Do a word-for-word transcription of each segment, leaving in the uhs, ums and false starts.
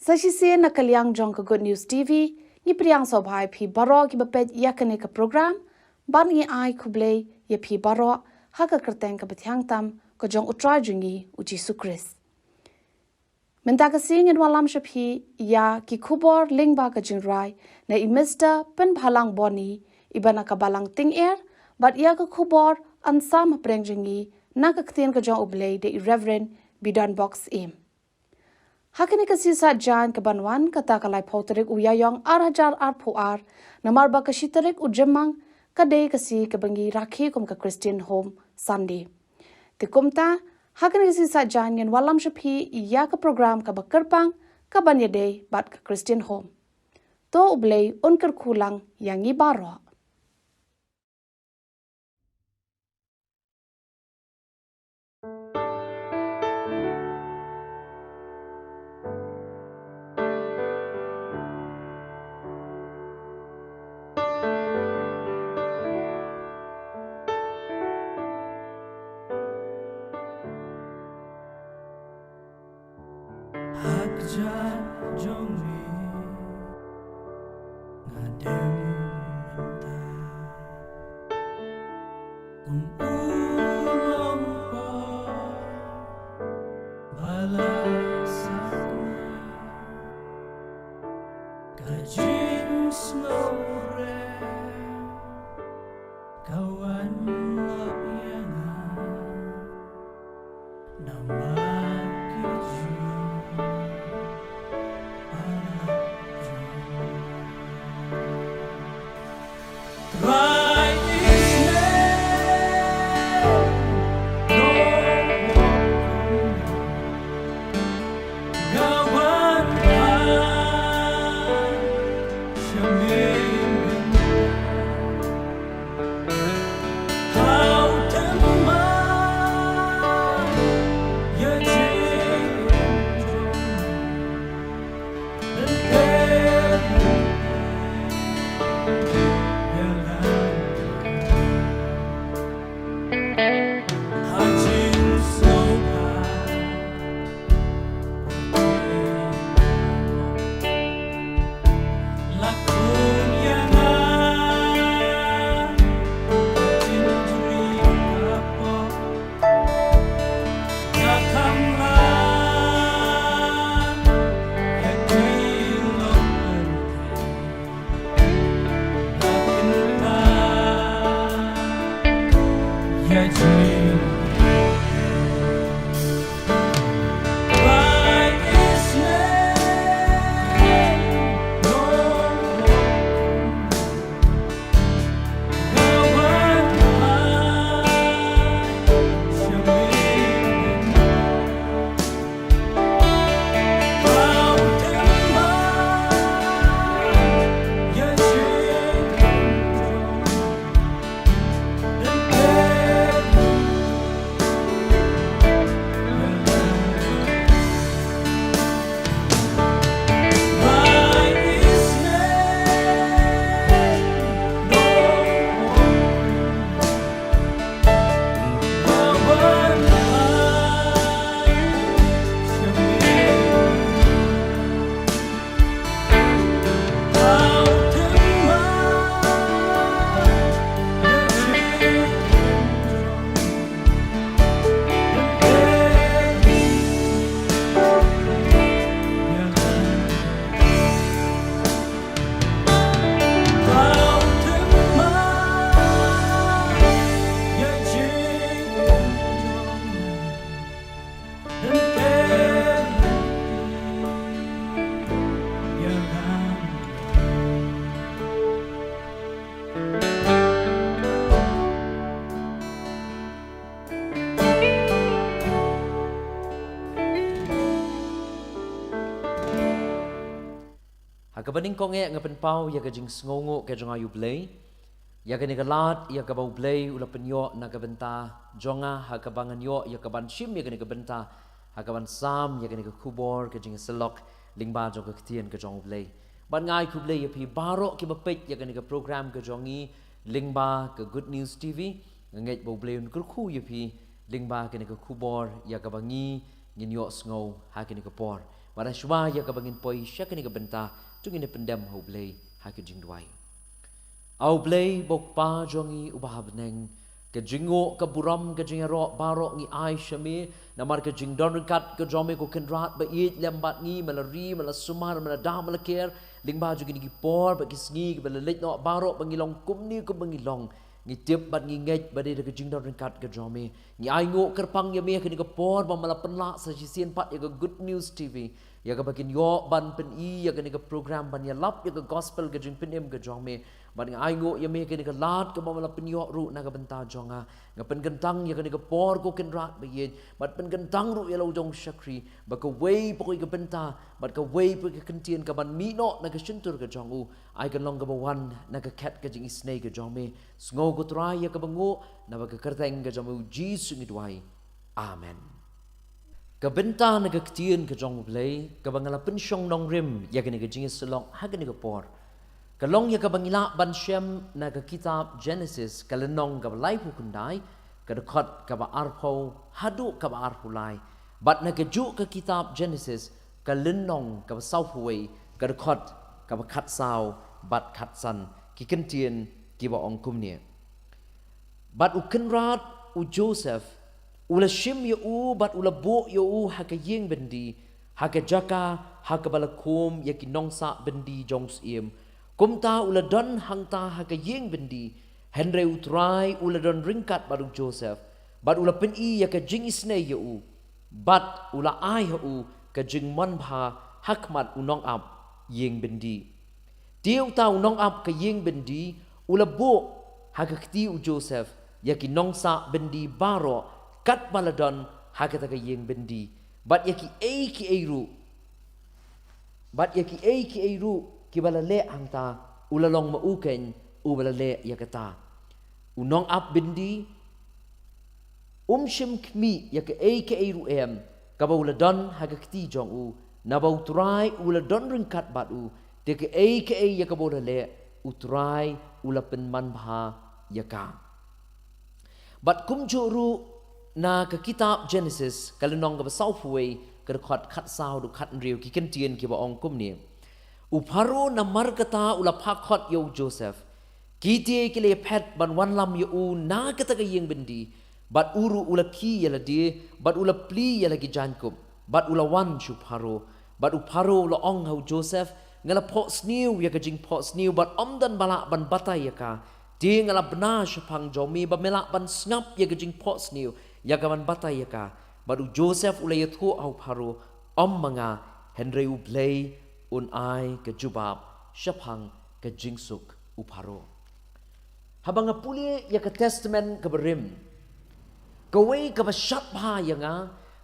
Sa shisien na ka liang jong ka Good News T V, ngi pdiang sngewbha ïa phi baroh kiba peit ïa kane ka program, bad ngi ai khublei ïa phi baroh ha ka kyrteng kaba thiang tam ka jong U Trai jong ngi U Jisu Khrist. Mynta ka sngi ngin wallam sha phi ïa ki khubor lyngba ka jingrwai na i Mister Pynbhalang Boni, iba na ka Balang Tynger, bad ïa ka khubor an sam hapdeng jong ngi na ka ktien ka jong U Blei da i Reverend Bidonbok Syiem. Ha kane ka sngi Saitjaiñ kaban wan, kata ka laiphew tarik u Ïaïong ar hajar arphew ar, namar ba ka shi tarik u Jymmang ka dei ka sngi kaba ngi rakhe kum ka Christian Home Sunday. Te kumta, ha kane ka sngi Saitjaiñ ngin wallam sha phi ïa ka program kaba kyrpang, kaban ïadei bad ka Christian Home. To U Blei un kyrkhu lang ïa ngi baroh. Ha kjat jong me nga dem mynta kum u longpop ba la sakna. Ka jingsngewrem ka wan lap ïa nga. Namar ki jingpalap jong nga. Trai Israel, long wok kum nga. Ka wan phai sha me mynta. Ha kaba nyngkong eh nga pynpaw ïa ka jingsngewnguh ka jong nga ïa U Blei. Ïa kane ka lad, ïa kaba U Blei u la pynïoh na ka bynta jong nga, ha kaba ngan ïoh ïa kaban shim ïa kane ka bynta, ha kaban sam ïa kane ka khubor ka jingïasyllok lyngba jong ka ktien ka jong U Blei. Bad nga ai khublei ïa phi baroh kiba peit ïa kane ka program ka jong ngi lyngba ka Good News T V. Nga ngeit ba U Blei un kyrkhu ïa phi lyngba kane ka khubor ïa kaba ngi ngin ïohsngew ha kane ka por. Bad ha shuwa ïa kaba ngin poi sha kane ka bynta, to ngin ïa pyndem ha U Blei ha ka jingduwai. A U Blei, ba U Kpa jong ngi uba ha bneng, ka jingnguh, ka burom, ka jingïaroh baroh ngi ai sha me, namar ka jingdon ryngkat ka jong me ko Kynrad ba ïeit lem bad ngi, man la ri, man la sumar, man la dah, man la ker, lyngba jong kine ki por bad ki sngi kiba la leit noh baroh ba ngi long kumne kumba ngi long. Ngi tip bad ngi ngeit ba dei da ka jingdon ryngkat ka jong me. Ngi ainguh kyrpang ïa me ha kane ka por ba me la pynlah sa shisien pat ïa ka Good News T V, ïa kaba kin ïoh ban pyni ïa kane ka program ban ïalap ïa ka gospel, ka jingpynim ka jong me. Bad nga ainguh ïa me ha kane ka lad kaba me la pynïoh ruh na ka bynta jong nga. Nga pynkyntang ïa kane ka por ko Kynrad ba ïeit, bad pynkyntang ruh ïa la u jong u shakri, ba kawei pa kawei ka bynta bad kawei pa kawei ka kyntien kaban mih noh na ka shyntur ka jong u, ai kan long kaba wan na ka khet ka jingisynei ka jong me. Sngew ko Trai ïa kaba nguh, naba ka kyrteng ka jong me U Jisu ngi duwai. Amen. Ka bynta na ka ktien ka jong U Blei kaba nga la pynshong nongrim ïa kane ka jingïasyllok ha kane ka por, ka long ïa kaba ngi lah ban shem na ka kitab Genesis, ka lynnong kaba laiphew khyndai, ka dkhot kaba arphew haduh kaba arphew lai. Bad na kajuh ka kitab Genesis, ka lynnong kaba sawphew wei, ka dkhot kaba khatsaw bad khatsan, ki kyntien kiba ong kumne: Bad u Kynrad, u Joseph, u la shim ïa u bad u la buh ïa u ha ka ïing byndi, ha ka jaka ha kaba la khum ïa ki nongsah byndi jong u syiem. Kumta u la don hangta ha ka ïing byndi, hynrei u Trai u la don ryngkat bad u Joseph, bad u la pyni ïa ka jingisynei ïa u, bad u la ai ha u ka jingmanbha ha khmat u nongap ïing byndi. Te uta u nongap ka ïing byndi u la buh ha ka kti u Joseph ïa ki nongsah byndi baroh katba la don ha kata ka ïing byndi, bad ïa kiei kiei ruh, bad ïa kiei kiei ruh kiba la leh hangta, u la long ma u keiñ uba la leh ïa kata. U nongap byndi um shym khmih ïa kaei kaei ruh em kaba u la don ha ka kti jong u, naba u Trai u la don ryngkat bad u, te kaei kaei ïa kaba u la leh, u Trai u la pynmanbha ïa ka. Bad kumjuh ruh na ka kitab Genesis, ka lynnong kaba sawphew wei, ka dkhot khatsaw haduh khathynriew, ki kyntien kiba ong kumne: U Pharaoh namar kata u la phah khot ïa u Joseph. Ki te ki la ïaphet ban wallam ïa u na kata ka ïing byndi, bad u ruh u la khie ïa lade, bad u la plie ïa la ki jaiñkup, bad u la wan sha u Pharaoh. Bad u Pharaoh u la ong ha u Joseph: Nga la phohsniew ïa ka jingphohsniew, bad ym don ba lah ban batai ïa ka. Te nga la bna shaphang jong me ba me lah ban sngap ïa ka jingphohsniew ïa kaban batai ïa ka. Bad u Joseph u la ïathuh ha u Pharaoh: Ym ma nga, hynrei U Blei un ai ka jubab shaphang ka jingsuk u Pharaoh. Haba nga pule ïa ka Testament kaba rim, kawei kaba shad bha ïa nga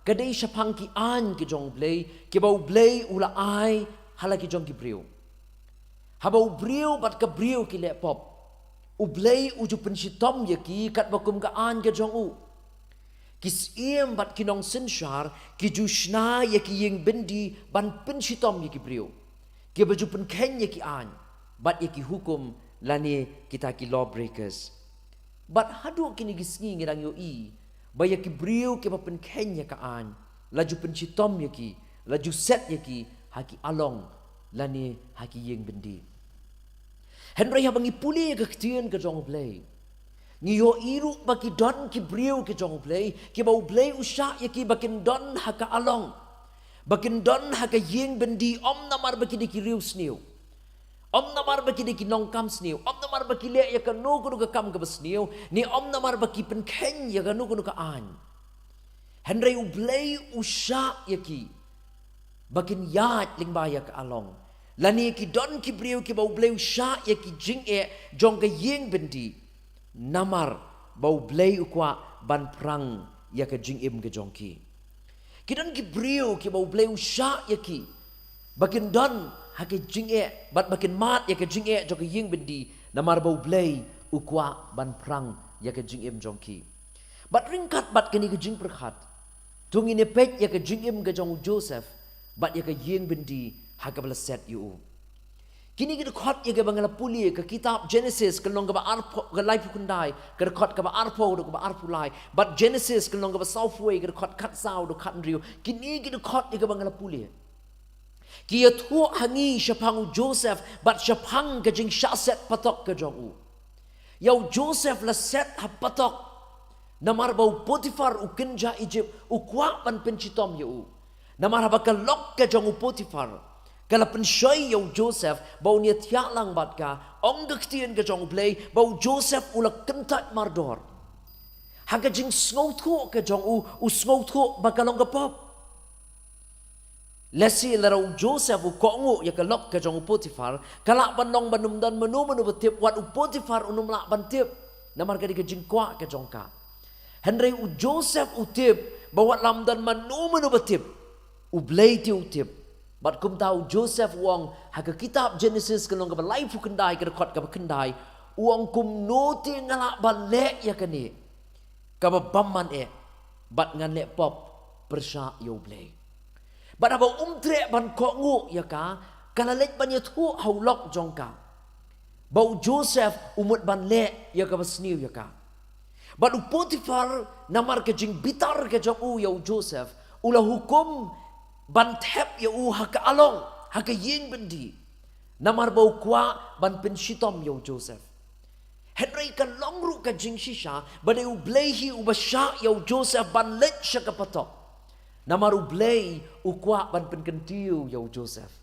ka dei shaphang ki aiñ ki jong U Blei, kiba U Blei u la ai ha la ki jong ki briew. Haba u briew bad ka briew ki leh pop, U Blei u ju pynshitom ïa ki katba kum ka aiñ ka jong u. Ki syiem bad ki nongsynshar ki ju shna ïa ki ïing byndi ban pynshitom ïa ki briew, kiba ju pynkheiñ ïa ki aiñ bad ïa ki hukum, lane kita ki law breakers. Bad haduh kine ki sngi ngi dang ïohi ba ïa ki briew kiba pynkheiñ ïa ka aiñ la ju pynshitom ïa ki, la ju set ïa ki ha ki along lane ha ki ïing byndi. Hynrei haba ngi pule ïa ka ktien ka jong U Blei, ngi ïohi ruh ba ki don ki briew ki jong U Blei, kiba U Blei u shah ïa ki ba kin don ha ka along, ba kin don ha ka ïing byndi, ym namar ba ki dei ki riewsniew, ym namar ba ki dei ki nongkam sniew, ym namar ba ki leh ïa kano kano ka kam kaba sniew, ne ym namar ba ki pynkheiñ ïa kano kano ka aiñ. Hynrei U Blei u shah ïa ki ba kin ïaid lyngba ïa ka along. Lane ki don ki briew kiba U Blei u shah ïa ki jingeh jong ka ïing byndi, namar ba U Blei u kwah ban phrang ïa ka jingim ka jong ki. Ki don ki briew kiba U Blei u shah ïa ki ba kin don ha ka jingeh, bad ba kin mad ïa ka jingeh jong ka ïing byndi, namar ba U Blei u kwah ban phrang ïa ka jingim jong ki. Bad ryngkat bad kane ka jingpyrkhat, to ngin ïa peit ïa ka jingim ka jong u Joseph bad ïa ka ïing byndi ha kaba la set ïa u. Kine ki dkhot ïa kiba nga la pule, ka kitab Genesis ka lynnong kaba arphew, ka laiphew khyndai, ka dkhot kaba arphew haduh kaba arphew lai, bad Genesis ka lynnong kaba sawphew wei, ka dkhot khatsaw haduh khathynriew. Kine ki dkhot ïa kiba nga la pule, Ki ïathuh ha ngi shaphang u Joseph bad shaphang ka jingshah set patok ka jong u. Ïa u Joseph la set ha patok namar ba u Potiphar u kynja Egypt u kwah ban pynshitom ïa u. Namar haba ka lok ka jong u Potiphar ka la pynshoi ïa u Joseph ba un ïathiah lang bad ka, ong ka ktien ka jong U Blei ba u Joseph u la kyntait mardor. Ha ka jingsngewthuh ka jong u, u sngewthuh ba ka long ka pop. Lehse lada u Joseph u kohnguh ïa ka lok ka jong u Potiphar, ka lah ban long ba ym don mano mano ba tip, wat u Potiphar um lah ban tip. Namar ka dei ka jingkwah ka jong ka. Hynrei u Joseph u tip ba wat la ym don mano mano ba tip, U Blei te u tip. Bad kumta u Joseph u ong ha ka kitab Genesis ka lynnong kaba laiphew khyndai ka dkhot kaba khyndai, u ong kumno te nga lah ban leh ïa kane kaba bymman eh, bad ngan leh pop pyrshah ïa U Blei. Bad haba um treh ban kohnguh ïa ka, ka la leit ban ïathuh ha u lok jong ka ba u Joseph u mut ban leh ïa kaba sniew ïa ka. Bad u Potiphar namar ka jingbitar ka jong u ïa u Joseph, u la hukum ban thep ïa u ha ka along, ha ka ïing byndi. Namar ba u kwah ban pynshitom ïa u Joseph. Hynrei ka long ruh ka jingshisha ba dei U Blei hi uba shah ïa u Joseph ban leit sha ka patok. Namar U Blei u kwah ban pynkyntiew ïa u Joseph.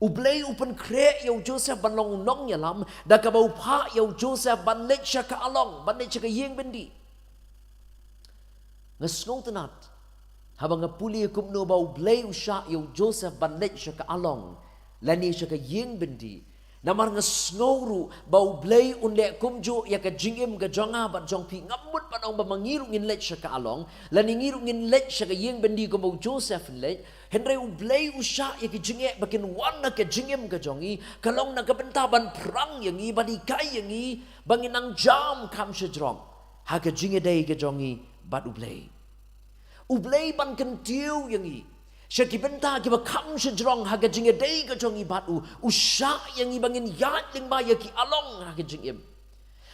U Blei u pynkhreh ïa u Joseph ban long u nongïalam da kaba u phah ïa u Joseph ban leit sha ka along, ban leit sha ka ïing byndi. Nga sngewtynnat haba nga pule kumno ba U Blei u shah ïa u Joseph ban leit sha ka along lane sha ka ïing byndi. Namar nga sngew ruh ba U Blei un leh kumjuh ïa ka jingim ka jong nga bad jong phi. Ngam mut ban ong ba ma ngi ruh ngin leit sha ka along lane ngi ruh ngin leit sha ka ïing byndi kumba u Joseph un leit. Hynrei U Blei u shah ïa ki jingeh ba kin wan na ka jingim ka jong ngi, ka long na ka bynta ban pyrshang ïa ngi, ban hikai ïa ngi ba ngin nang jam kham shajrong ha ka jingïadei ka jong ngi bad U Blei. U Blei ban kyntiew ïa ngi sha ki bynta kiba kham shajrong ha ka jingïadei ka jong ngi bad u, u shah ïa ngi ba ngin ïaid lyngba ïa ki along ha ka jingim.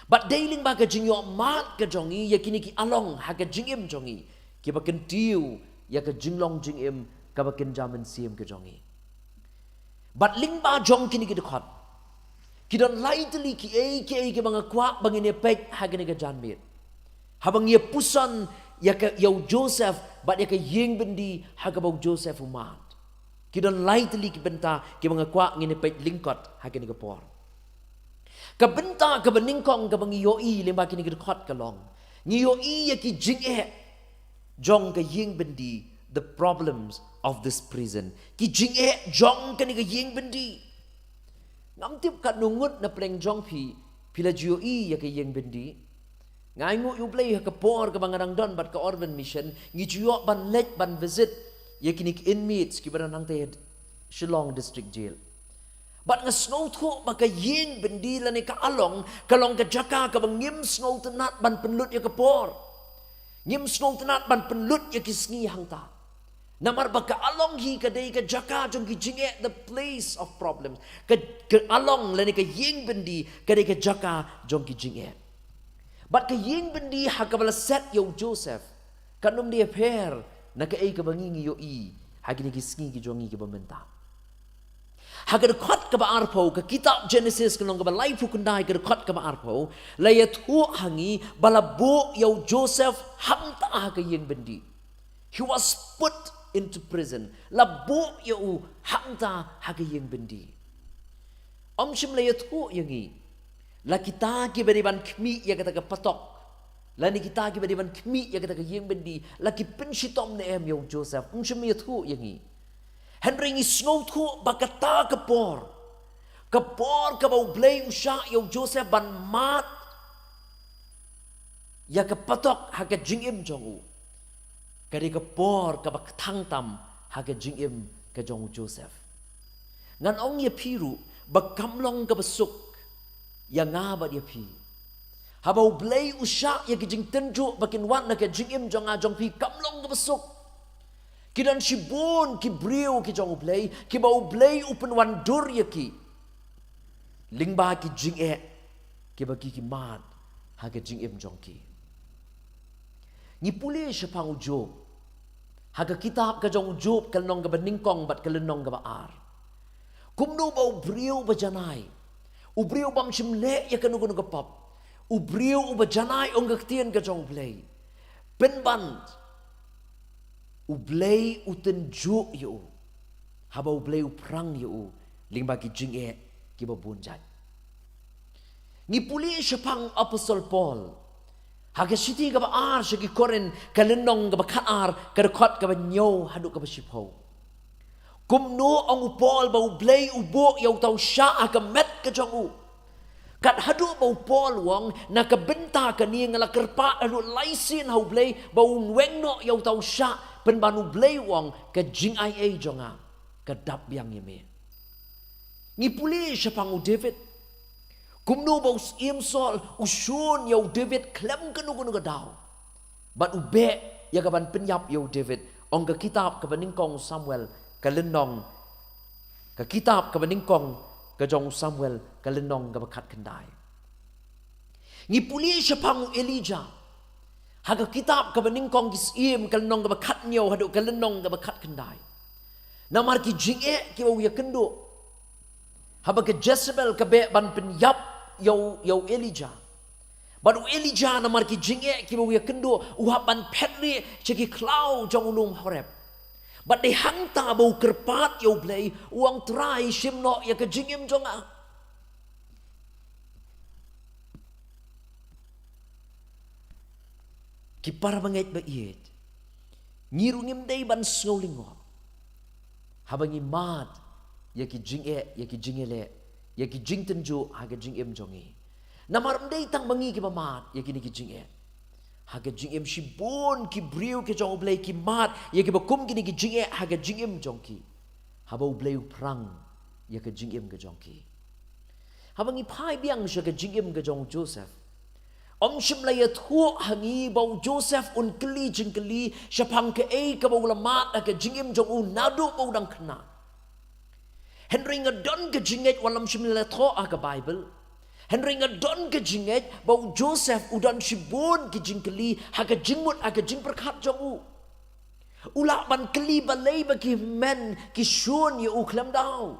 Bad dei lyngba ka jingïohmad ka jong ngi ïa kine ki along ha ka jingim jong ngi, kiba kyntiew ïa ka jinglong jingim kaba kynja mynsiem ka jong ngi. Bad lyngba jong kine ki dkhot, ki don lai tylli kiei kiei kiba nga kwah ba ngin ïa peit ha kane ka janmiet, haba ngi ïa puson ïa ka, ïa u Joseph bad ïa ka ïing byndi ha kaba u Joseph u mad. Ki don lai tylli ki bynta kiba nga kwah ngin ïa peit lyngkot ha kane ka por. Ka bynta kaba nyngkong kaba ngi ïohi lyngba kine ki dkhot ka long, ngi ïohi ïa ki jingeh jong ka ïing byndi, the problems of this prison. Ki jingeh jong kane ka ïing byndi. Ngam tip katno ngut na pdeng jong phi, phi la ju ïohi ïa ka ïing byndi. Nga ainguh ïa U Blei ha ka por kaba nga dang don bad ka Urban Mission, ngi ju ïoh ban leit ban visit ïa kine ki inmates kiba don hangtei ha Shillong District Jail. Bad nga sngewthuh ba ka ïing byndi lane ka along ka long ka jaka kaba ngim sngewtynnat ban pynlut ïa ka por. Ngim sngewtynnat ban pynlut ïa ki sngi hangta. Namar ba ka along hi ka dei ka jaka jong ki jingeh, the place of problems. Ka, ka along lane ka ïing byndi ka dei ka jaka jong ki jingeh. Bad ka ïing byndi ha kaba la set ïa u Joseph, kan ym dei pher na kaei kaba ngi ngi ïohi ha kine ki sngi ki jong ngi kiba mynta. Ha ka dkhot kaba arphew, ka kitab Genesis ka lynnong kaba laiphew khyndai ka dkhot kaba arphew, la ïathuh ha ngi ba la buh ïa u Joseph hangta ha ka ïing byndi. He was put into prison. La buh ïa u hangta ha ka ïing byndi. Ym shym la ïathuh ïa ngi la kita kiba dei ban khmih ïa kata ka patok, lane kita kiba dei ban khmih ïa kata ka ïing byndi, la ki pynshitom ne em ïa u Joseph. Ym shym ïathuh ïa ngi. Hynrei ngi sngewthuh ba kata ka por, ka por kaba U Blei u shah ïa u Joseph ban mad ïa ka patok ha ka jingim jong u, ka dei ka por kaba kthang tam ha ka jingim ka jong u Joseph. Ngan ong ïa phi ruh ba kam long kaba suk ïa nga bad ïa phi. Haba U Blei u shah ïa ki jingtynjuh ba kin wan na ka jingim jong nga jong phi, kam long kaba suk. Ki don shibun ki briew ki jong U Blei kiba U Blei u pynwandur ïa ki lyngba ki jingeh kiba ki ki mad ha ka jingim jong ki. Ngi pule shaphang u Job. Ha ka kitab ka jong u Job ka lynnong kaba nyngkong bad ka lynnong kaba ar. Kumno ba u briew ba janai, u briew bym shym leh ïa kano kano ka pap, u briew uba janai ong ka ktien ka jong u Blei, pynban u Blei u tynjuh ïa u, haba u Blei u phrang ïa u lyngba ki jingeh kiba bun jait. Ngi pule shaphang Apostol Paul ha ka shithi kaba ar sha ki Korinth ka lynnong kaba khat ar, ka dkhot kaba hynñiew haduh kaba shiphew. Kumno ong u Paul ba u Blei u buh ïa uta u shah ha ka met ka jong u. Kat haduh ba u Paul u ong, na ka bynta kane nga la kyrpad haduh lai sien ha u Blei ba un weng noh ïa uta u shah, pynban u Blei u ong ka jingaiei jong nga ka dap biang ïa me. Ngi pule shaphang u David. Kumno ba u Syiem Saul u shun ïa u David khlem kano kano ka daw. Bad u beh ïa kaban pynïap ïa u David. Ong ka kitab kaba nyngkong Samuel ka lynnong, ka kitab kaba nyngkong ka jong Samuel ka lynnong kaba khat khyndai. Ngi pule shaphang u Elijah ha ka kitab kaba nyngkong ki Syiem ka lynnong kaba khat hynñiew haduh ka lynnong kaba khat khyndai. Namar ki jingeh kiba u ïakynduh, haba ka Jezebel ka beh ban pynïap ïa u, ïa u Elijah. Bad u Elijah namar ki jingeh kiba u ïakynduh u hap ban phet rieh sha ki khlaw jong u lum Horeb. Bad dei hangta ba u kyrpad ïa u Blei, u ong Trai, shim noh ïa ka jingim jong nga. Ki para bangeit ba ïeit, ngi ruh ngim dei ban sngew lyngngoh haba ngi mad ïa ki jingeh, ïa ki jingïaleh, ïa ki jingtynjuh ha ka jingim jong ngi. Namar ym dei tang ma ngi kiba mad ïa kine ki jingeh. Ha ka jingim shibun ki briew ki jong u Blei ki mad ïa kiba kum kine ki jingeh ha ka jingim jong ki, haba u Blei u phrang ïa ka jingim ka jong ki. Haba ngi phai biang sha ka jingim ka jong u Joseph, ym shym la ïathuh ha ngi ba u Joseph un kylli jingkylli shaphang kaei kaba u la mad ha ka jingim jong u naduh ba u dang khynnah. Hynrei nga don ka jingngeit, wat la ym shym la thoh ha ka Baibl, hynrei nga don ka jingngeit ba u Joseph u don shibun ki jingkylli ha ka jingmut, ha ka jingpyrkhat jong u. U lah ban kylli balei ba ki hynmen ki shun ïa u khlem daw,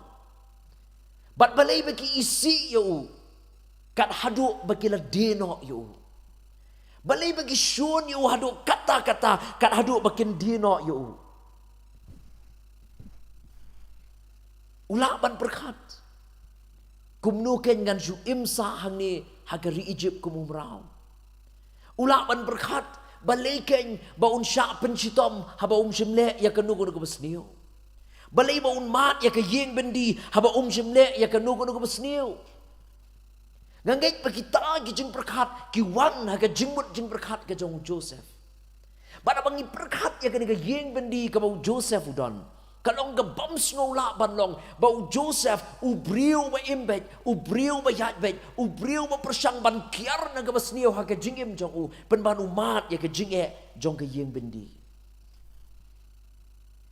bad balei ba ki isih ïa u kat haduh ba ki la die noh ïa u. Balei ba ki shun ïa u haduh katta katta kat haduh ba kin die noh ïa u. U lah ban pyrkhat, kumno kein ngan shu im sah hangne ha ka ri Egypt kum u mraw. U lah ban pyrkhat, balei kein ba un shah pynshitom haba um shym leh ïa kano kano kaba sniew. Balei ba un mad ïa ka ïing byndi haba um shym leh ïa kano kano kaba sniew. Nga ngeit ba kita ki jingpyrkhat ki wan ha ka jingmut jingpyrkhat ka jong u Joseph. Bad haba ngi pyrkhat ïa kane ka ïing byndi kaba u Joseph u don, ka long ka bym sngew lah ban long ba u Joseph u briew ba im beit, u briew ba ïaid beit, u briew ba pyrshang ban kiar na kaba sniew ha ka jingim jong u, pynban u mad ïa ka jingeh jong ka ïing byndi.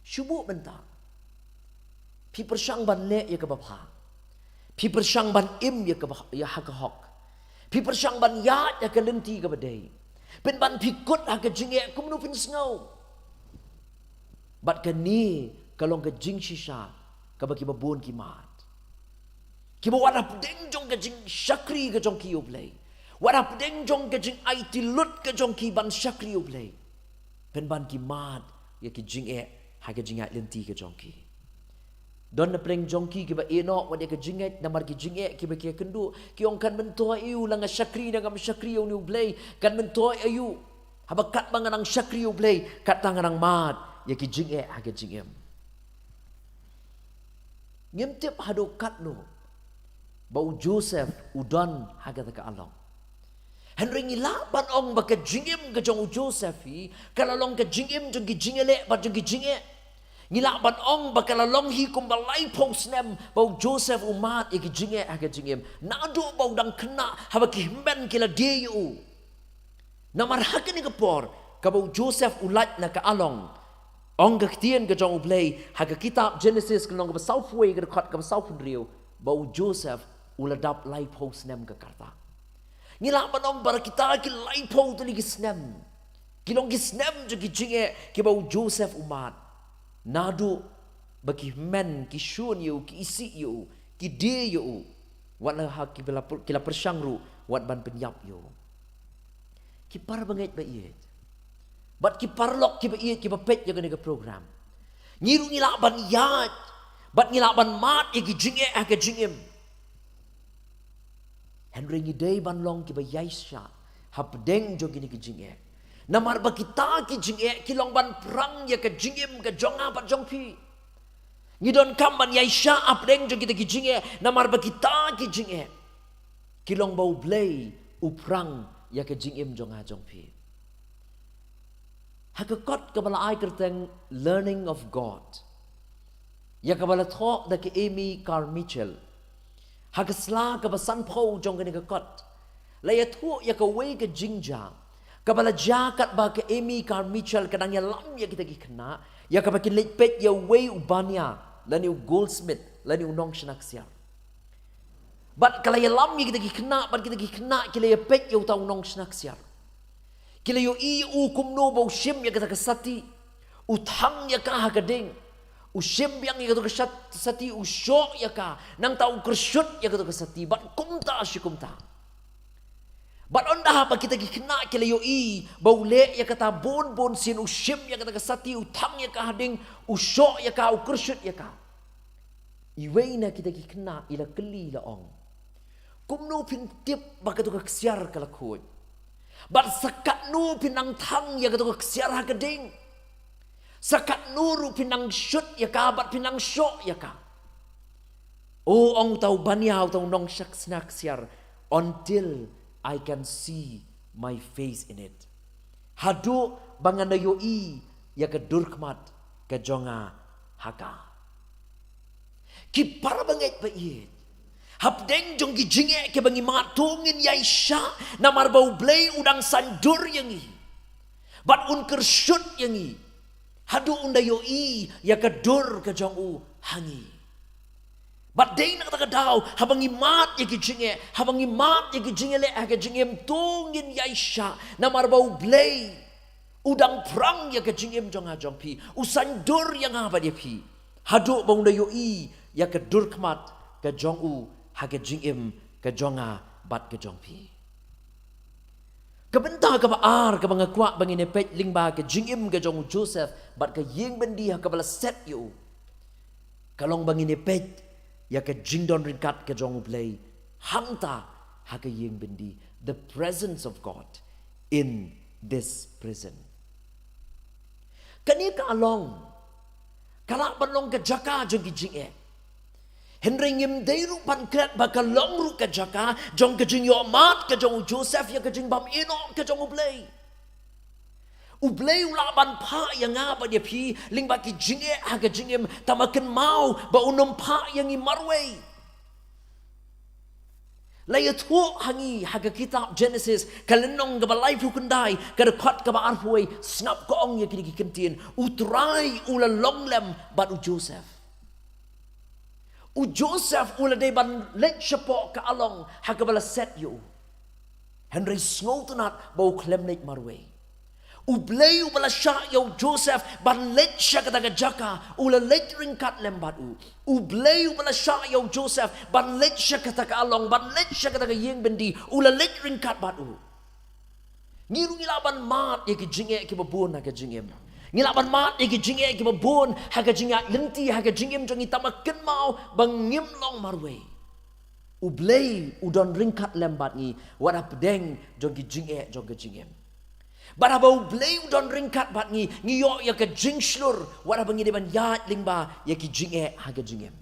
Shu buh mynta. Phi pyrshang ban leh ïa kaba bha. Phi pyrshang ban im ïa kaba, ïa ha ka hok. Phi pyrshang ban ïaid ïa ka lynti kaba dei. Pynban phi kut ha ka jingeh kumno phin sngew. Bad kane ka long ka jingshisha kaba kiba bun ki mad. Kiba wat hapdeng jong ka jingshakri ka jong ki ïa u Blei, wat hapdeng jong ka jingaiti lut ka jong ki ban shakri ïa u Blei, pynban ki mad ïa ki jingeh ha ka jingïaid lynti ka jong ki. Don na pdeng jong ki kiba ïeh noh wat ïa ka jingngeit namar ki jingeh kiba ki ïakynduh, ki ong kan myntoi aiu la nga shakri ne ngam shakri ïa une u Blei, kan myntoi aiu haba katba nga nang shakri ïa u Blei katta nga nang mad ïa ki jingeh ha ka jingim. Ngim tip haduh katno ba u Joseph u don ha kata ka along. Hynrei ngi lah ban ong ba ka jingim ka jong u Joseph hi ka la long ka jingim jong ki jingïaleh bad jong ki jingeh. Ngi lah ban ong ba ka la long hi kumba laiphew snem ba u Joseph u mad ïa ki jingeh ha ka jingim. Naduh ba u dang khynnah haba ki hynmen ki la die ïa u. Namar ha kane ka por kaba u Joseph u lait na ka along, ong ka ktien ka jong u Blei ha ka kitab Genesis ka lynnong kaba sawphew wei ka dkhot kaba sawphew hynriew ba u Joseph u la dap laiphew snem ka rta. Ngi lah ban ong ba kita ki laiphew tylli ki snem Ki long ki snem jong ki jingeh kiba u Joseph u mad. Naduh ba ki hynmen ki shun ïa u, ki isih ïa u, ki die ïa u, wat la ha ki la, ki la pyrshang ruh wat ban pynïap ïa u. Ki parabangeit ba ïeit bad ki paralok kiba ïeit kiba peit ïa kane ka program, ngi ruh ngi lah ban ïaid bad ngi lah ban mad ïa ki jingeh ha ka jingim. Hynrei ngi dei ban long kiba ïaishah hapdeng jong kine ki jingeh. Namar ba kita ki jingeh ki long ban phrang ïa ka jingim ka jong nga bad jong phi. Ngi donkam ban ïaishah hapdeng jong kita ki jingeh, namar ba kita ki jingeh ki long ba U Blei u phrang ïa ka jingim jong nga jong phi. Ha ka kot kaba la ai kyrteng Learning of God, ïa kaba la thoh da ka Amy Carmichael, ha ka sla kaba sanphew jong kane ka kot, la ïathuh ïa kawei ka jingjia kaba la jia katba ka Amy Carmichael ka dang ïalam ïa kita ki khynnah, ïa kaba kin leit peit ïa uwei u bania lane u goldsmith lane u nongshna ksiar. Bad ka la ïalam ïa kita ki khynnah, bad kita ki khynnah ki la ïapeit ïa uta u nongshna ksiar. Ki la ïohi ïa u kumno ba u shim ïa kata ka sati, u thang ïa ka ha ka ding, u shim biang ïa kata ka sat-, sati, u shoh ïa ka, nangta u kyrshut ïa kata ka sati, bad kumta shi kumta. Bad ynda haba kita ki khynnah ki la ïohi ba u leh ïa kata bun bun sien, u shim ïa kata ka sati, u thang ïa ka ha ding, u shoh ïa ka, u kyrshut ïa ka, iwei na kita ki khynnah i la kylli, i la ong, kumno phin tip ba kata ka ksiar ka la khuid? Bad sa katno phin nang thang ïa kata ka ksiar ha ka ding? Sa katno ruh phin nang shut ïa ka bad phin nang shoh ïa ka? O, ong uta u bania, uta u nongshna ksiar, until I can see my face in it. Haduh ba ngan da ïohi ïa ka durkhmat ka jong nga ha ka. Ki parabangeit ba ïeit, hapdeng jong ki jingeh kiba ngi mad, to ngin ïaishah, namar ba U Blei u dang saiñdur ïa ngi bad un kyrshut ïa ngi haduh un da ïohi ïa ka dur ka jong u ha ngi. Bad dei na kata ka daw, haba ngi mad ïa ki jingeh, haba ngi mad ïa ki jingeh leh ha ka jingim, to ngin ïaishah, namar ba U Blei u dang phrang ïa ka jingim jong nga jong phi, u saiñdur ïa nga bad ïa phi haduh ba un da ïohi ïa ka durkhmat ka jong u ha ka jingim ka jong nga bad ka jong phi. Ka bynta kaba ar kaba nga kwah ba ngin ïa peit lyngba ka jingim ka jong u Joseph bad ka ïing byndi ha kaba la set ïa u, ka long ba ngin ïa peit ïa ka jingdon ryngkat ka jong U Blei hangta ha ka ïing byndi, the presence of God in this prison. Kane ka long, ka lah ban long ka jaka jong ki jingeh. Hynrei ngim dei ruh ban klet ba ka long ruh ka jaka jong ka jingïohmad ka jong u Joseph ïa ka jingbym ïehnoh ka jong U Blei. U Blei u lah ban phah ïa nga bad ïa phi lyngba ki jingeh ha ka jingim, tangba kynmaw ba un ym phah ïa ngi marwei. La ïathuh ha ngi ha ka kitab Genesis, ka lynnong kaba laiphew khyndai, ka dkhot kaba arphew wei, sngap ka ong ïa kine ki kyntien: U Trai u la long lem bad u Joseph. U Joseph u la dei ban leit shapoh ka along ha kaba la set ïa u. Hynrei sngewtynnat ba u khlem leit marwei. U Blei uba la shah ïa u Joseph ban leit sha kata ka jaka, u la leit ryngkat lem bad u. U Blei uba la shah ïa u Joseph ban leit sha kata ka along, ban leit sha kata ka ïing byndi, u la leit ryngkat bad u. Ngi ruh ngi lah ban mad ïa ki jingeh kiba bun ha ka jingim. Ngi lah ban mad ïa ki jingeh kiba bun ha ka jingïaid lynti, ha ka jingim jong ngi, tangba kynmaw ba ngim long marwei. U Blei u don ryngkat lem bad ngi wat hapdeng jong ki jingeh jong ka jingim. Bad haba U Blei u don ryngkat bad ngi, ngi ïoh ïa ka jingshlur wat haba ngi dei ban ïaid lyngba ïa ki jingeh ha ka jingim.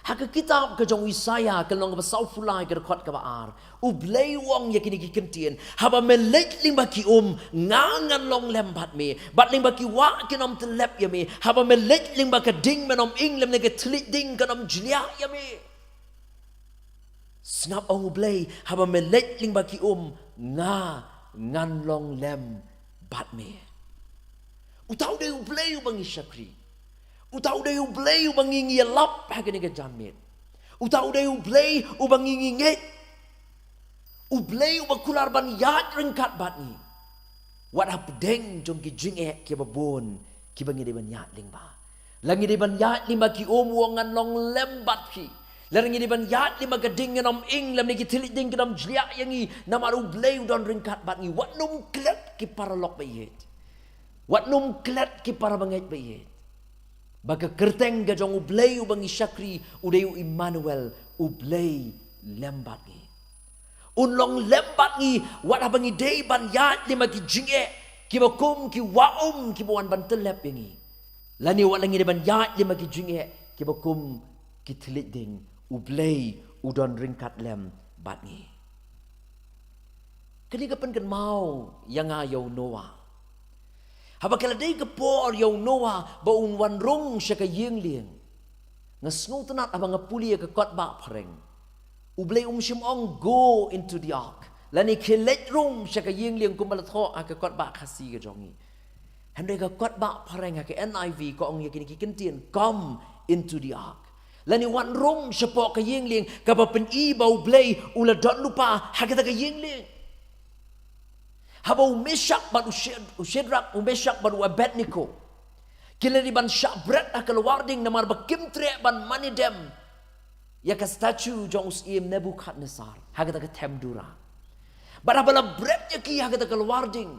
Ha ka kitab ka jong u Isaïah, ka lynnong kaba sawphew lai, ka dkhot kaba ar, U Blei u ong ïa kine ki kyntien: Haba me leit lyngba ki um, nga ngan long lem bad me, bad lyngba ki wah kin ym tyllep ïa me. Haba me leit lyngba ka ding, men ym ing, lymne ka thylliej ding kan ym jliah ïa me. Sngap ong U Blei: Haba me leit lyngba ki um, nga ngan long lem bad me. Uta u dei U Blei uba ngi shakri. Uta u dei U Blei uba ngi ngi ïalap ha kane ka janmiet. Uta u dei U Blei uba ngi ngi ngeit. U Blei uba kular ban ïaid ryngkat bad ngi. Wat hapdeng jong ki jingeh kiba bun kiba ngi dei ban ïaid lyngba. La ngi dei ban ïaid lyngba ki um, u ong ngan long lem bad phi. La ngi dei ban ïaid lyngba ka ding, ngan ym ing, lymne ki thylliej ding kin ym jliah ïa ngi, namar U Blei u don ryngkat bad ngi. Wat nym klet ki paralok ba ïeit. Wat nym klet ki parabangeit ba ïeit, ba ka kyrteng ka jong U Blei uba ngi shakri u dei U Immanuel, U Blei lem bad ngi. Un long lem bad ngi wat haba ngi dei ban ïaid lyngba ki jingeh kiba kum ki wah um kiba wan ban tyllep ïa ngi. Lane wat la ngi dei ban ïaid lyngba ki jingeh kiba kum ki thylliej ding, U Blei u don ryngkat lem bad ngi. Kane ka pynkynmaw ïa nga ïa u Noah. Haba ka la dei ka por ïa u Noah ba un wan rung sha ka ïing lieng, nga sngewtynnat haba nga pule ïa ka kot ba phareng. U Blei um shym ong, "Go into the ark." Lane, "Khie leit rung sha ka ïing lieng," kumba la thoh ha ka kot ba Khasi ka jong ngi. Hynrei ka kot ba phareng ha ka N I V ka ong ïa kine ki kyntien, "Come into the ark." Lane, "Wan rung shapoh ka ïing lieng," kaba pyni ba U Blei u la don lypa ha kata ka ïing lieng. Haba u Meshak bad u Shed-, u Shedrak, u Meshak bad u Abednego ki la dei ban shah bret ha ka lawar ding namar ba kim treh ban mane dem ïa ka statue jong u syiem Nebukhadnessar ha kata ka them Dura. Bad haba la bret ïa ki ha kata ka lawar ding,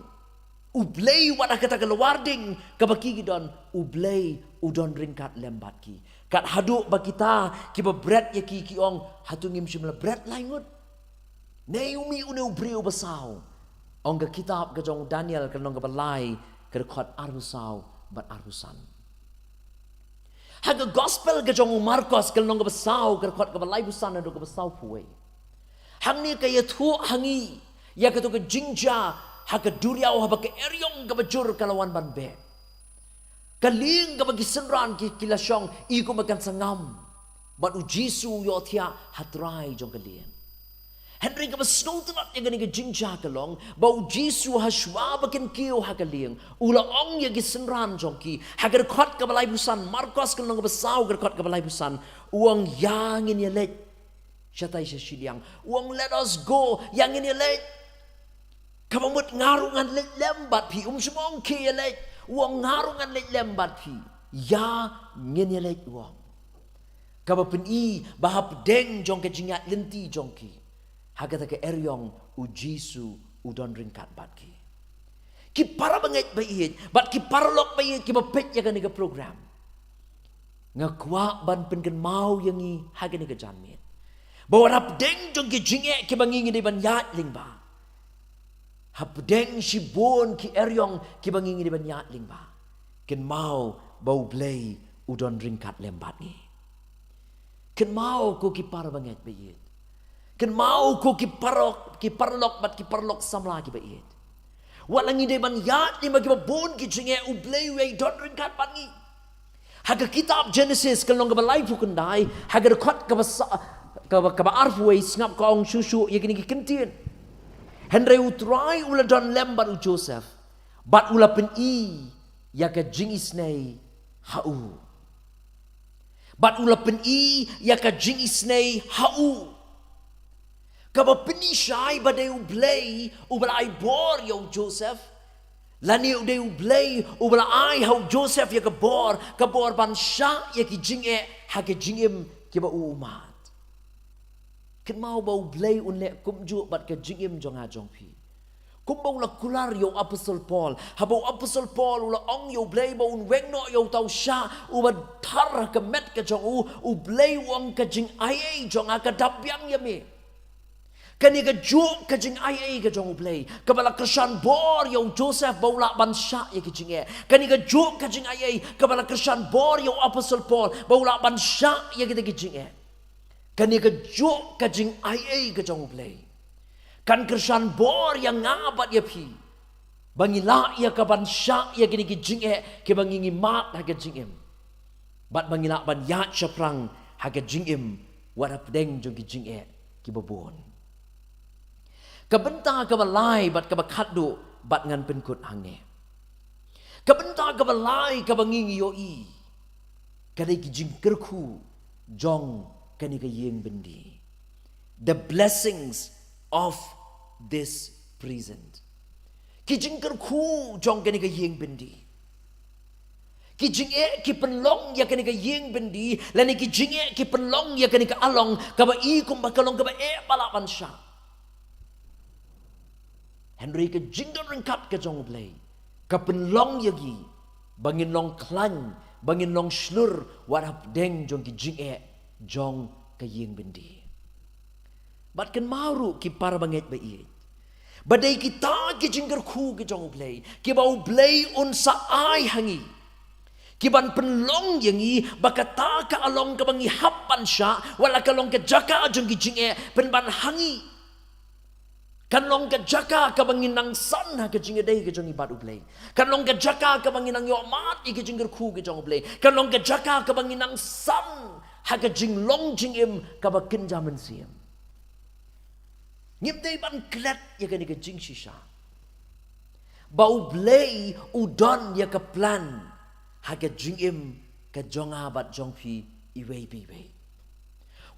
U Blei wat ha kata ka lawar ding kaba ki ki don, U Blei u don ryngkat lem bad ki. Kat haduh ba kita kiba bret ïa ki ki ong, "Hato ngim shym la bret lai ngut? Nei u mih une u briew ba saw." Ong ka kitab ka jong Daniel ka lynnong kaba lai, ka dkhot arphew saw bad arphew san. Ha ka gospel ka jong u Markos ka lynnong kaba saw, ka dkhot kaba laiphew san haduh kaba sawphew wei, hangne ka ïathuh ha ngi ïa kato ka jingjia ha ka duriaw haba ka eriong kaba jur ka la wan ban beh. Ka lieng kaba ki synran ki, ki la shong i kumba kan sa ngam. Bad U Jisu u ïohthiah ha trai jong ka lieng. Hynrei kaba sngewtynnat ïa kane ka jingjia ka long ba U Jisu hashwa ba kin kiew ha ka lieng, u la ong ïa ki synran jong ki, ha ka dkhot kaba laiphew san, Markos ka lynnong kaba saw, ka dkhot kaba laiphew san, u ong, "Ïa ngin ïaleit shatai sha shiliang." U ong, "Let us go, ïa ngin ïaleit. Kaba mut nga ruh ngan leit lem bad phi." Um shym ong, "Khie ïaleit." U ong, "Nga ruh ngan leit lem bad phi. Ïa ngin ïaleit," u ong. Kaba pyni ba hapdeng jong ka jingïaid lynti jong ki ha kata ka eriong, U Jisu u don ryngkat bad ki. Ki parabangeit ba ïeit bad ki paralok ba ïeit kiba peit ïa kane ka program, nga kwah ban pynkynmaw ïa ngi ha kane ka janmiet ba wat hapdeng jong ki jingeh kiba ngi ngi dei ban ïaid lyngba, hapdeng shibun ki eriong kiba ngi ngi dei ban ïaid lyngba, kynmaw ba U Blei u don ryngkat lem bad ngi. Kynmaw ko ki parabangeit ba ïeit. Kynmaw ko ki parok, ki paralok bad ki paralok samla kiba ïeit. Wat la ngi dei ban ïaid lyngba kiba bun ki jingeh, U Blei u ïai don ryngkat bad ngi. Ha ka kitab Genesis ka lynnong kaba laiphew khyndai, ha ka dkhot kaba sa-, kaba, kaba arphew wei, sngap ka ong shuh shuh ïa kine ki kyntien. Hynrei U Trai u la don lem bad u Joseph bad u la pyni ïa ka jingisynei ha u. Bad u la pyni ïa ka jingisynei ha u. Kaba pyni shai ba dei U Blei uba la ai bor ïa u Joseph. Lane u dei U Blei uba la ai ha u Joseph ïa ka bor, ka bor ban shah ïa ki jingeh ha ki jingim kiba u u mad. Kynmaw ba U Blei un leh kumjuh bad ka jingim jong nga jong phi. Kumba u la kular ïa u Apostol Paul, haba u Apostol Paul u la ong ïa U Blei ba un weng noh ïa uta u shah uba thar ha ka met ka jong u, U Blei u ong, ka jingaiei jong nga ka dap biang ïa me. Kane kajuh ka jingaiei ka jong U Blei kaba la kyrshan bor ïa u Joseph ba u lah ban shah ïa ki jingeh. Kane kajuh ka jingaiei kaba la kyrshan bor ïa u Apostol Paul ba u lah ban shah ïa kita ki jingeh. Kane kajuh ka jingaiei ka jong U Blei kan kyrshan bor ïa nga bad ïa phi ba ngi lah ïa ka ban shah ïa kine ki jingeh kiba ngi ngi mad ha ka jingim, bad ba ngi lah ban ïaid shaphrang ha ka jingim wat hapdeng jong ki jingeh kiba bun. Ka bynta kaba lai bad kaba khatduh bad ngan pynkut hangne. Ka bynta kaba lai kaba ngi ngi ïohi ka dei ki jingkyrkhu jong kane ka ïing byndi. The blessings of this present. Ki jingkyrkhu jong kane ka ïing byndi. Ki jingeh ki pynlong ïa kane ka ïing byndi, lane ki jingeh ki pynlong ïa kane ka along, kaba i kumba ka long kaba eh ba lah ban shah. Hynrei ka jingdon ryngkat ka jong U Blei ka pynlong ïa ngi ba ngin long khlaiñ, ba ngin long shlur wat hapdeng jong ki jingeh jong ka ïing byndi. Bad kynmaw ruh ki para bangeit ba ïeit, ba dei kita ki jingkyrkhu ki jong U Blei kiba U Blei un sa ai ha ngi, ki ban pynlong ïa ngi ba kata ka along kaba ngi hap ban shah, wat la ka long ka jaka jong ki jingeh, pynban ha ngi kan long ka jaka kaba ngi nang san ha ka jingïadei ka jong ngi bad U Blei. Kan long ka jaka kaba ngi nang ïoh mad ïa ki jingkyrkhu ki jong U Blei. Kan long ka jaka kaba ngi nang san ha ka jinglong jingim kaba kynja mynsiem. Ngim dei ban klet ïa kane ka jingshisha ba U Blei u don ïa ka plan ha ka jingim ka jong nga bad jong phi iwei pa iwei.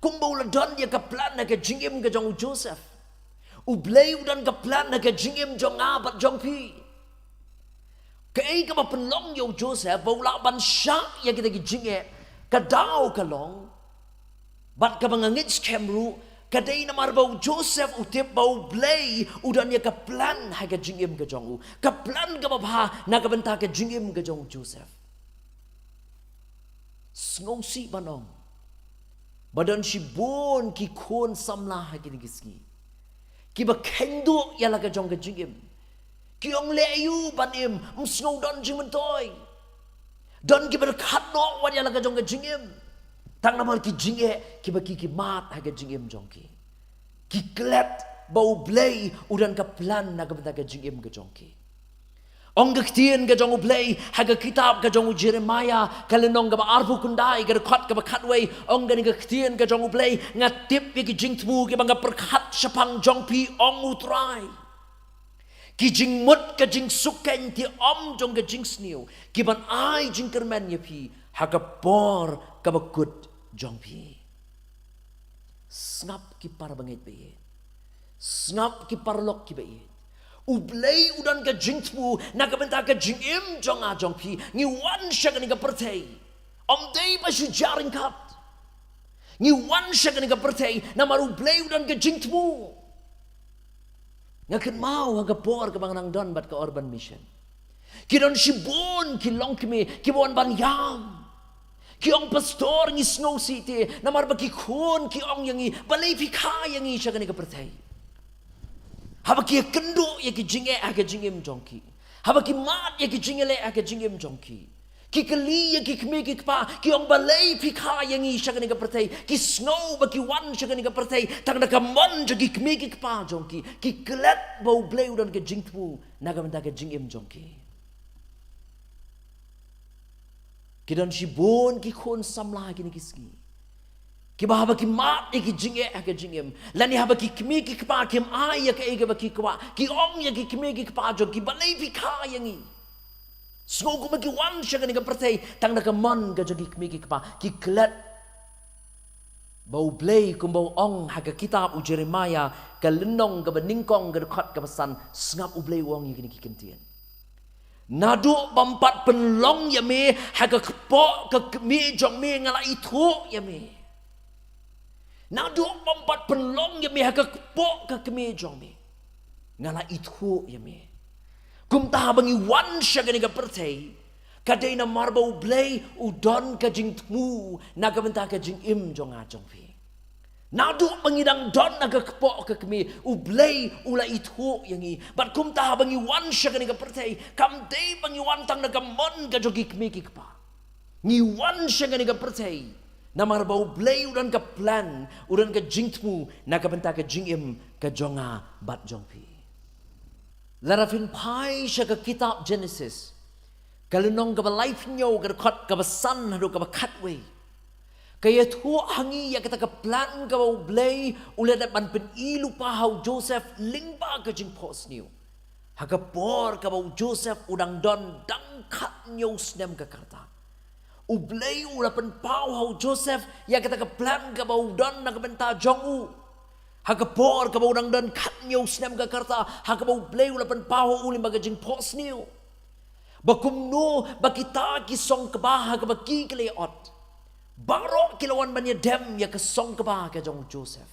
Kumba u la don ïa ka plan ha ka jingim ka jong u Joseph, U Blei u don ka plan ha ka jingim jong nga bad jong phi. Kaei kaba pynlong ïa u Joseph ba u lah ban shah ïa kita ki jingeh, ka daw ka long, bad kaba nga ngeit skhem ruh, ka dei namar ba u Joseph u tip ba U Blei u don ïa ka plan ha ka jingim ka jong u, ka plan kaba bha na ka bynta ka jingim ka jong u Joseph. Sngewsih ban ong ba don shibun ki khun samla ha kine ki sngi kiba kheiñ duh ïa la ka jong ka jingim. Ki ong leh aïu ban im, ym sngew don jingmyntoi. Don kiba khat noh wat ïa la ka jong ka jingim, tang namar ki jingeh kiba ki ki mad ha ka jingim jong ki. Ki klet ba U Blei u don ka plan na ka bynta ka jingim ka jong ki. Ong ka ktien ka jong U Blei ha ka kitab ka jong u Jeremiah, ka lynnong kaba arphew khyndai, ka dkhot kaba khatwei, ong kane ka ktien ka jong U Blei: Nga tip ïa ki jingthmu kiba nga pyrkhat shaphang jong phi, ong U Trai. Ki jingmut ka jingsuk keiñ, te ym jong ka jingsniew, ki ban ai jingkyrmen ïa phi ha ka por kaba kut jong phi. Sngap ki para bangeit ba ïeit. Sngap ki paralok kiba ïeit. U Blei u don ka jingthmu na ka bynta ka jingim jong nga jong phi. Ngi wan sha kane ka pyrthei ym dei ba shu jia ryngkat. Ngi wan sha kane ka pyrthei namar U Blei u don ka jingthmu. Nga kynmaw ha ka por kaba nga nang don bad ka Urban Mission, ki don shibun ki longkmie kiba wan ban ïam. Ki ong, Pastor, ngi sngewsih te namar ba ki khun ki ong ïa ngi, balei phi kha ïa ngi sha kane ka pyrthei? Haba ki ïakynduh ïa ki jingeh ha ka jingim jong ki, haba ki mad ïa ki jingïaleh ha ka jingim jong ki, ki kylli ïa ki kmie ki kpa, ki ong, balei phi kha ïa ngi sha kane ka pyrthei? Ki sngew ba ki wan sha kane ka pyrthei tang da ka mon jong ki kmie ki kpa jong ki. Ki klet ba U Blei u don ka jingthmu na ka bynta ka jingim jong ki. Ki don shibun ki khun samla ha kine ki sngi kiba haba ki mad ïa ki jingeh ha ka jingim, lane haba ki kmie ki kpa kim ai ïa kaei kaba ki kwah, ki ong ïa ki kmie ki kpa jong ki, balei phi kha ïa ngi? Sngew kumba ki wan sha kane ka pyrthei tang da ka mon ka jong ki kmie ki kpa. Ki klet ba U Blei, kumba u ong ha ka kitab u Jeremiah, ka lynnong kaba nyngkong, ka dkhot kaba san, sngap U Blei u ong ïa kine ki kyntien: Naduh bym pat pynlong ïa me ha ka kpoh ka kmie jong me, nga la ithuh ïa me. Naduh bym pat pynlong ïa me ha ka kpoh ka kmie jong me, nga la ithuh ïa me. Kumta haba ngi wan sha kane ka pyrthei, ka dei namar ba U Blei u don ka jingthmu na ka bynta ka jingim jong nga jong phi. Naduh ba ngi dang don ha ka kpoh ka kmie, U Blei u la ithuh ïa ngi. Bad kumta haba ngi wan sha kane ka pyrthei, kam dei ba ngi wan tang da ka mon ka jong ki kmie ki kpa. Ngi wan sha kane ka pyrthei namar ba U Blei u don ka plan, u don ka jingthmu na ka bynta ka jingim ka jong nga bad jong phi. Lada phin phai sha ka kitab Genesis, ka lynnong kaba laiphew, ka dkhot kaba san haduh kaba khatwei, ka ïathuh ha ngi ïa kata ka plan kaba U Blei u la dep ban pyni lypa ha u Joseph lyngba ka jingphohsniew. Ha ka por kaba u Joseph u dang don dang khathynñiew snem ka rta, U Blei u la pynpaw ha u Joseph ïa kata ka plan kaba u don na ka bynta jong u. Ha ka por kaba u dang don khathynñiew snem ka rta, ha kaba U Blei u la pynpaw ha u lyngba ka jingphohsniew. Ba kumno ba kita ki song kba ha kaba ki la ïa ot, baroh ki la wan ban ïadem ïa ka song kba ka jong u Joseph.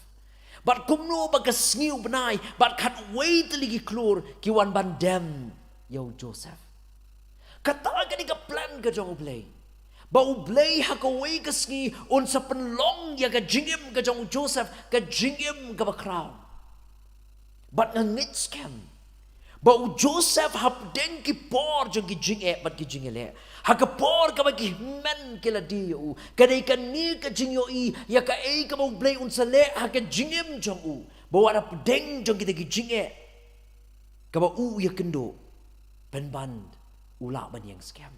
Bad kumno ba ka sngi u bnai, bad khatwei tylli ki khlur ki wan ban dem ïa u Joseph. Kata ka dei ka plan ka jong U Blei. Ba U Blei ha kawei ka sngi un sa pynlong ïa ka jingim ka jong u Joseph ka jingim kaba khraw. Bad nga ngeit skhem ba u Joseph hapdeng ki por jong ki jingeh bad ki jingïaleh, ha ka por kaba ki hynmen ki la die ïa u, ka dei kane ka jingïohi ïa kaei kaba U Blei un sa leh ha ka jingim jong u, ba wat hapdeng jong kita ki jingeh kaba u ïakynduh, pynban u lah ban ïeng skhem.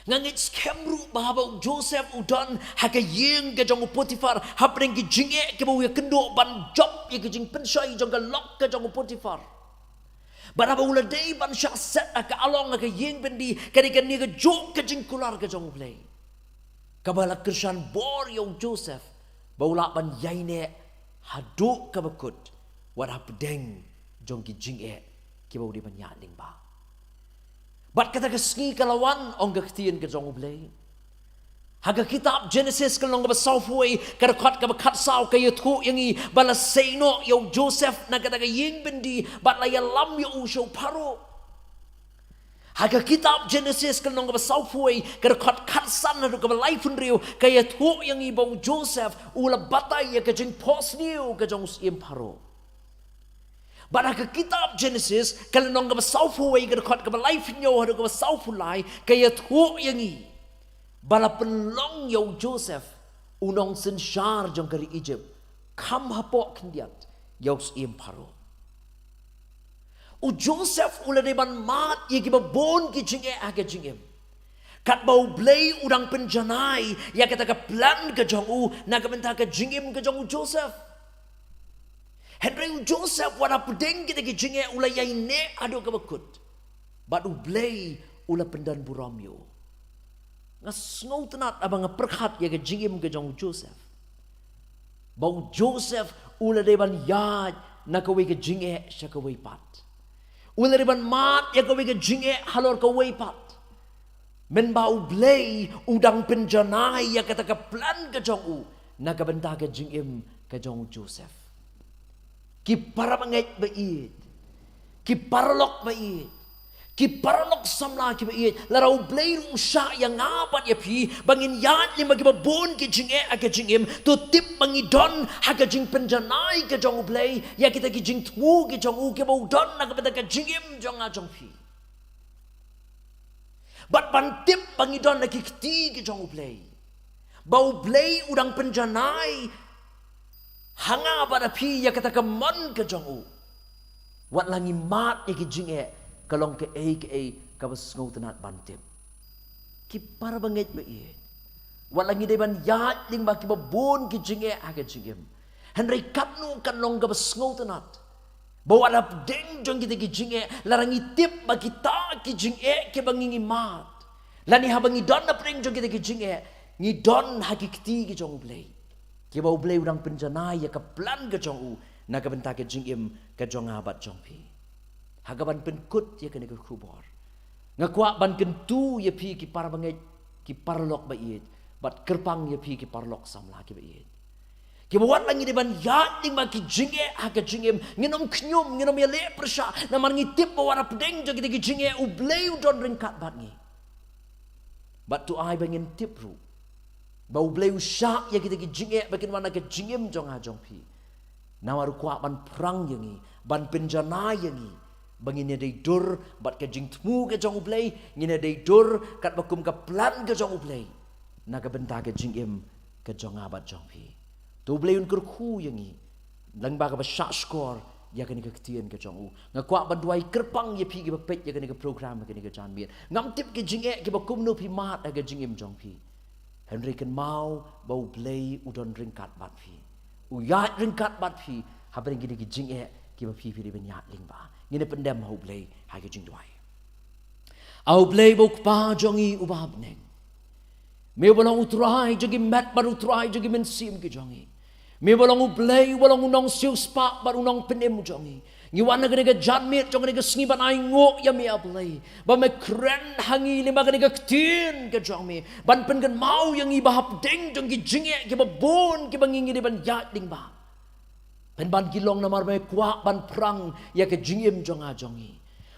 Nga ngeit skhem ruh ba haba u Joseph u don ha ka ïing ka jong u Potiphar, hapdeng ki jingeh kiba u ïakynduh ban jop ïa ka jingpynshoi jong ka lok ka jong u Potiphar, bad haba u la dei ban shah set ha ka along ha ka ïing byndi, ka dei kane kajuh ka jingkular ka jong U Blei, kaba la kyrshan bor ïa u Joseph ba u lah ban ïaineh haduh kaba kut, wat hapdeng jong ki jingeh kiba u dei ban ïaid lyngba. Bad kata ka sngi ka la wan, ong ka ktien ka jong U Blei. Ha ka kitab Genesis ka lynnong kaba sawphew wei, ka dkhot kaba khatsaw ka ïathuh ïa ngi ba la sei noh ïa u Joseph na kata ka ïing byndi, bad la ïalam ïa u sha u Pharaoh. Ha ka kitab Genesis ka lynnong kaba sawphew wei, ka dkhot khatsan haduh kaba laiphew hynriew, ka ïathuh ïa ngi ba u Joseph u la batai ïa ka jingphohsniew ka jong u syiem Pharaoh. Bad ha ka kitab Genesis ka lynnong kaba sawphew wei, ka dkhot kaba laiphew hynñiew haduh kaba sawphew lai, ka ïathuh ïa ngi ba la pynlong ïa u Joseph u nongsynshar jong ka ri Egypt, kham hapoh khyndiat ïa u syiem Pharaoh. U Joseph u la dei ban mad ïa kiba bun ki jingeh ha ka jingim, katba U Blei u dang pynjanai ïa kata ka plan ka jong u na ka bynta ka jingim ka jong u Joseph. Hynrei u Joseph, wat hapdeng kita ki jingeh, u la ïaineh haduh kaba kut, bad U Blei u la pyndonburom ïa u. Nga sngewtynnat haba nga pyrkhat ïa ka jingim ka jong u Joseph, ba u Joseph u la dei ban ïaid na kawei ka jingeh sha kawei pat. U la dei ban mad ïa kawei ka jingeh halor kawei pat, mynba U Blei u dang pynjanai ïa kata ka plan ka jong u na ka bynta ka jingim ka jong u Joseph. Ki parabangeit ba ïeit, ki paralok ba ïeit, ki paralok samla kiba ïeit, lada U Blei ruh u shah ïa nga bad ïa phi ba ngin ïaid lyngba kiba bun ki jingeh ha ka jingim, to tip ba ngi don ha ka jingpynjanai ka jong U Blei ïa kita ki jingthmu ki jong u, kiba u don na ka bynta ka jingim jong nga jong phi. Bad ban tip ba ngi don ha ki kti ki jong U Blei, ba U Blei u dang pynjanai ha nga bad ha phi ïa kata ka mon ka jong u, wat la ngi mad ïa ki jingeh, ka long kaei kaei kaba sngewtynnat ban tip. Ki parabangeit ba ïeit, wat la ngi dei ban ïaid lyngba kiba bun ki jingeh ha ka jingim, hynrei katno kan long kaba sngewtynnat ba wat hapdeng jong kita ki jingeh, lada ngi tip ba kita ki jingeh kiba ngi ngi mad, lane haba ngi don hapdeng jong kita ki jingeh, ngi don ha ki kti ki jong U Blei, kiba U Blei u dang pynjanai ïa ka plan ka jong u na ka bynta ka jingim ka jong nga bad jong phi. Ha kaban pynkut ïa kane ka khubor, nga kwah ban kyntu ïa phi ki parabangeit, ki paralok ba ïeit, bad kyrpang ïa phi ki paralok samla kiba ïeit, kiba wat la ngi dei ban ïaid lyngba ki jingeh ha ka jingim, ngin ym khñium, ngin ym ïaleh pyrshah, namar ngi tip ba wat hapdeng jong kita ki jingeh U Blei u don ryngkat bad ngi. Bad to ai ba ngin tip ruh ba U Blei u shah ïa kita ki jingeh ba kin wan ha ka jingim jong nga jong phi, namar u kwah ban phrang ïa ngi, ban pynjanai ïa ngi, ba ngin ïa dei dur bad ka jingthmu ka jong U Blei, ngin ïa dei dur katba kum ka plan ka jong U Blei na ka bynta ka jingim ka jong nga bad jong phi. To U Blei un kyrkhu ïa ngi lyngba kaba shah shkor ïa kane ka ktien ka jong u. Nga kwah ban duwai kyrpang ïa phi kiba peit ïa kane ka program ha kane ka janmiet. Ngam tip ki jingeh kiba kumno phi mad ha ka jingim jong phi, hynrei kynmaw ba U Blei u don ryngkat bad phi. U ïaid ryngkat bad phi hapdeng kine ki jingeh kiba phi phi dei ban ïaid lyngba. Ngin ïa pyndem ha U Blei ha ka jingduwai. A U Blei ba u Kpa jong ngi uba ha bneng, me uba long U Trai jong ki met bad U Trai jong ki mynsiem ki jong ngi, Me ba long U Blei, ba long U Nongsiewspah bad U Nongpynim jong ngi. Ngi wan ha kane ka janmiet jong kane ka sngi ban ainguh ïa me, A Blei, ba me kren ha ngi lyngba kane ka ktien ka jong me, ban pynkynmaw ïa ngi ba hapdeng jong ki jingeh kiba bun kiba ngi ngi dei ban ïaid lyngba, pynban ki long namar me kwah ban phrang ïa ka jingim jong nga jong ngi.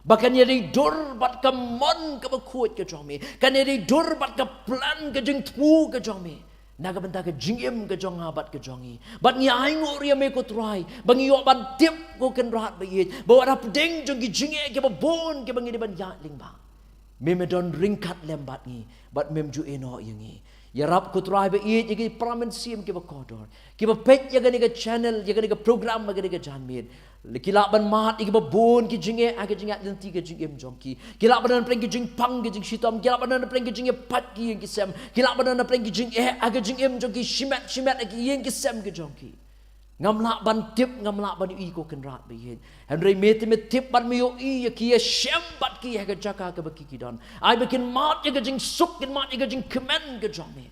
Ba kan ïadei dur bad ka mon kaba khuid ka jong me, kan ïadei dur bad ka plan ka jingthmu ka jong me na ka bynta ka jingim ka jong nga bad ka jong ngi. Bad ngi ainguh ïa me, ko Trai, ba ngi ïoh ban tip, ko Kynrad ba ïeit, ba wat hapdeng jong ki jingeh kiba bun kiba ngi dei ban ïaid lyngba, me me don ryngkat lem bad ngi, bad mem ju ïehnoh ïa ngi. Ïarap, ko Trai ba ïeit, ïa ki para mynsiem kiba kordor, kiba peit ïa kane ka channel, ïa kane ka program ha kane ka janmiet. Ki lah ban mad ïa kiba bun ki jingeh ha ka jingïaid lynti ka jingim jong ki. Ki lah ban don hapdeng ki jingpang ki jingshitom, ki lah ban don hapdeng ki jingïapait ki ïing ki sem, ki lah ban don hapdeng ki jingeh ha ka jingim jong ki, shimet shimet ha ki ïing ki sem ki jong ki. Ngam lah ban tip, ngam lah ban ïohi, ko Kynrad ba ïeit. Hynrei me te me tip bad me ïohi ïa ki, ïashem bad ki ha ka jaka kaba ki ki don. Ai ba kin mad ïa ka jingsuk, kin mad ïa ka jingkmen ka jong me.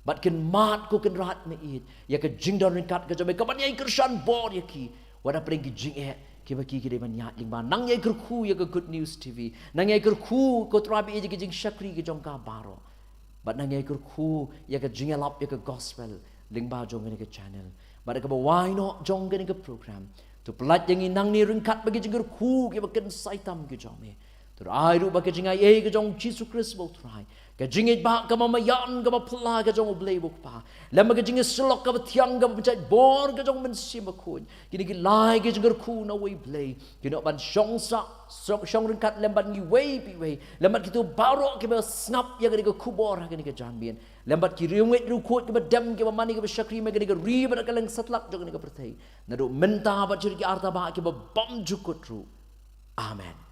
Bad kin mad, ko Kynrad ba ïeit, ïa ka jingdon ryngkat ka jong me kaban ïai kyrshan bor ïa ki wat hapdeng ki jingeh kiba ki ki dei ban ïaid lyngba. Nang ïai kyrkhu ïa ka Good News T V, nang ïai kyrkhu, ko Trai ba ïeit, ïa ka jingshakri ka jong ka baroh. Bad nang ïai kyrkhu ïa ka jingïalap ïa ka gospel lyngba jong kane ka channel. Bad ha kaba wai noh jong kane ka program, to pyllait ïa ngi nangne ryngkat bad ki jingkyrkhu kiba kynsaitam ki jong me. To ai ruh ba ka jingaiei ka jong U Jisu Khrist, ba U Trai, ka jingïeit ba kaba maïan, kaba phylla ka jong U Blei U Kpa, lem bad ka jingïasyllok kaba thiang, kaba pynjah bor ka jong U Mynsiem Bakhuid, kine ki lai ki jingkyrkhu na uwei U Blei, kin ïoh ban shong sah, shong, shong ryngkat lem bad ngi uwei pa uwei, lem bad kito baroh kiba sngap ïa kane ka khubor ha kane ka janmiet, lem bad ki riewngeit riewkhuid kiba dem, kiba mane, kiba shakri me ha kane ka ri bad ha kylleng satlak jong kane ka pyrthei, naduh mynta bad sha ki arta bah kiba bymjukut ruh. Amen.